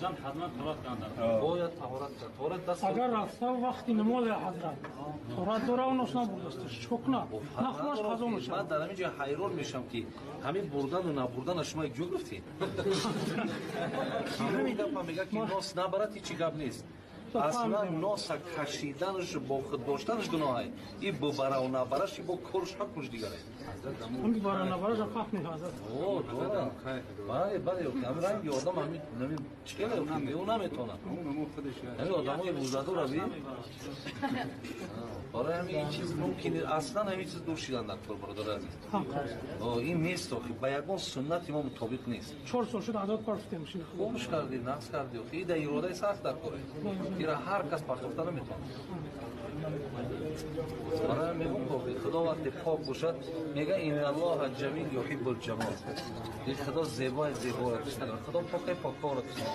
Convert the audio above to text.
Зан ҳатман таҳорат кунанд. Бояд таҳорат кард. Таҳорат даст. Агар рафта вақти намоз, ҳазрат, таҳорат дора, нос набурдааст, чикор кунад? Нахӯраш қазо мешавад. Ман дар ҳамин ҷо ҳайрон мешавам, ки ҳамин бурдану набурдана шумо як ҷо гуфтед. Ҳамин гапа мега, ки нос набарад, ҳечи гап нест. Аслан носа кашиданаш, бо худ доштанаш гуноҳ. И бубараву набараш бо корш ҳакмш дигаре. Ҳамин бара набараш фарқ нест, ҳазрат. Бале, бале, ҳамин ранги одам ҳамин чӣ кела, ӯ наметонад. Ҳамин одамои рӯзадора би. Барои ҳамин ин чиз мумкин аслан ҳамин чиз дур шидан дар кор, бародар азиз. Ин нест, охи, ба ягон суннати мо мутобиқ нест. 4 сол шуд, ҳазрат, партофтем. Хубш кардӣ, нақс кардӣ. Охи, дар иродаи сахт дар коре. Ира ҳар кас партофта наметавонад. Барои мегӯм, Худо вақте пок бошад, мега: "Инналлоҳа ҷамил юҳиббул ҷамол". Худо зебои, зеборо дӯст надорад. Худо покаи, поккорро дӯст надорад.